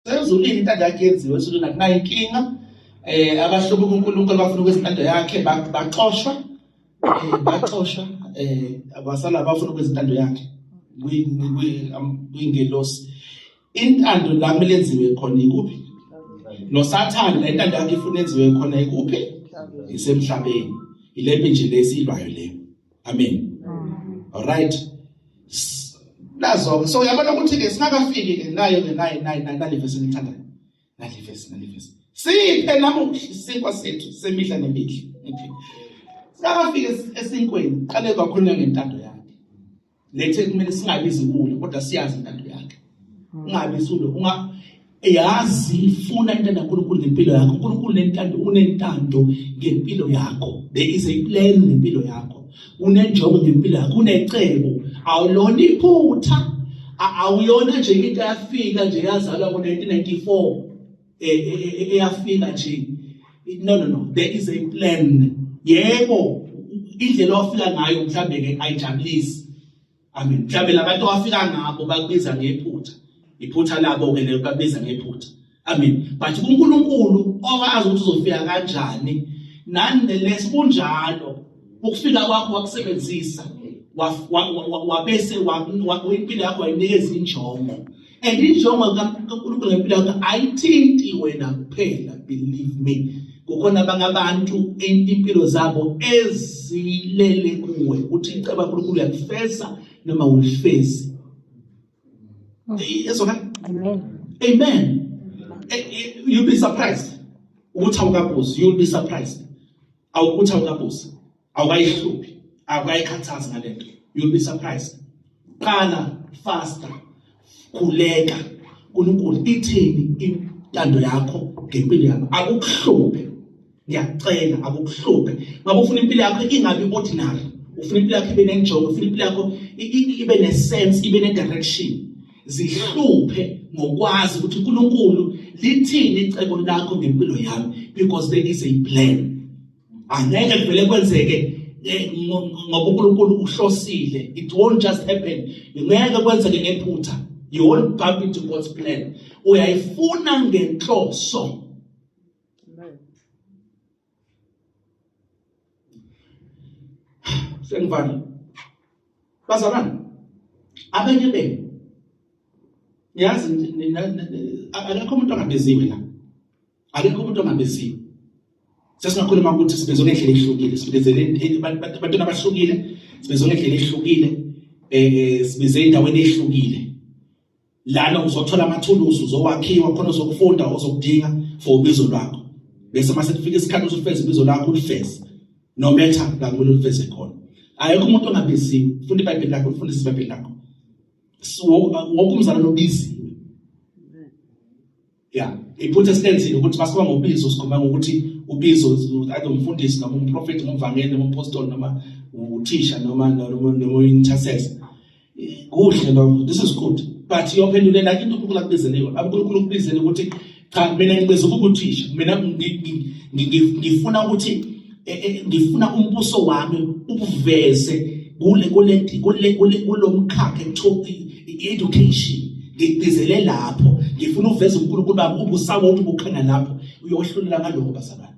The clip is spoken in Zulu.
Ezulwini intando yakhe yenziwe ezulwini akunayo inkinga. Abahlubuka uNkulunkulu bafuna ukwenza intando yakhe baxoshwa, baxoshwa, abasala abafuna ukwenza intando yakhe kwingelosi. Intando la kumele yenziwe khona ikuphi? NoSathane la intando yakhe ifuna yenziwe khona ikuphi? Isemhlabeni. Ilempi nje lesiyilwayo leyo. Amen. All right. Nazo so uyabona ukuthi ke singakafiki ke nayo ke nayo nayo nale verse enithandayo. Nale verse nale verse. Siphe namuhla isinkwa sethu semihla nemihla. Singakafiki esinkweni qale kwakhulunywa ngentando yakhe. Lethe kumele singabi iziwula kodwa siyazi intando yakhe. Ungabi isiwula unga yazi ifuna intando kaNkulunkulu ngempilo yakho. uNkulunkulu nentando unentando ngempilo yakho. There is a plan ngempilo yakho. Unenjongo ngempilo yakho, unecebo. Awulona iphutha. Awuyona nje into eyafika nje yazalwa ngo-1994 eyafika nje. No no no, there is a plan. Yebo, indlela owafika ngayo mhlambe ke ayijabulisi. Amen. Mhlambe labantu owafika ngabo bakubiza ngephutha. Iphutha labo ke lelo bakubiza ngephutha. Amen. But kuNkulunkulu owazi ukuthi uzofika kanjani, nonetheless kunjalo ukufika kwakho wakusebenzisa wabese impilo yakho wayinikeza injongo. And injongo kaNkulunkulu ngempilo yakho ayithinti wena kuphela, believe me. Kukhona abanye abantu impilo zabo ezilele kuwe ukuthi icebo kaNkulunkulu uyalifeza noma ulifezi. Yezwa? Amen. Amen. You'll be surprised ukuthi awukabuzi, you'll be surprised. Awukuthi awukabuzi, awukayihluphi, awukayikhathazi ngalento. You'll be surprised. Qala faster, khuleka uNkulunkulu ithini intando yakho ngempilo yakho. Akukuhluphe, ngiyakucela, akukuhluphe. Ngoba ufuna impilo yakho ingabi ordinary, ufuna impilo yakho ibe nenjongo, ufuna impilo yakho ibe ne-sense, ibe ne-direction. Zihluphe ngokwazi ukuthi uNkulunkulu lithini icebo lakho ngempilo yami, because there is a plan. Angeke kuvele kwenzeke ngoba uNkulunkulu uhlosile. It won't just happen. Ngeke kwenzeke ngephutha. You won't bump into God's plan. Uyayifuna ngenhloso. Sengivala. Bazalwane, abanye benu niyazi akekho umuntu ongabiziwe la. Akekho umuntu ongabiziwe. Sesingakhuluma ukuthi sibizwe ngendlela ehlukile, sibizele abantwana abahlukile, sibizwe ngendlela ehlukile, sibize endaweni ehlukile. Lana uzothola amathuluzi, uzowakhiwa khona uzokufunda ozokudinga for ubizo lwakho. Bese mase kufika isikhathi usufeza ubizo lakho ulifeze. No matter la kumele ulifeze khona. Ayekho umuntu ongabiziwe. Funda iBhayibheli lakho, ufundise iBhayibheli lakho. Wonke umzalwane ubiziwe. Yeah, iphutha esilenzile ukuthi masikhuluma ngobizo sikhuluma ngokuthi ubizo either umfundisi noma umprofeti noma umvangeli noma umpostoli noma uthisha noma noma intercessor. Kuhle lokho, this is good. But iyophendulela into uNkulunkulu akubizele yona. UNkulunkulu ukubizele ukuthi cha mina ngibizwe ukuba uthisha, mina ngifuna ukuthi ngifuna umbuso wami ukuveze kule kule kule kule kulomkhakha ekuthiwa education. Ngikubizele lapho, ngifuna uveze uNkulunkulu bami ubusawo ukuthi ubukhanya lapho, uyohlulela ngaloko bazalwane.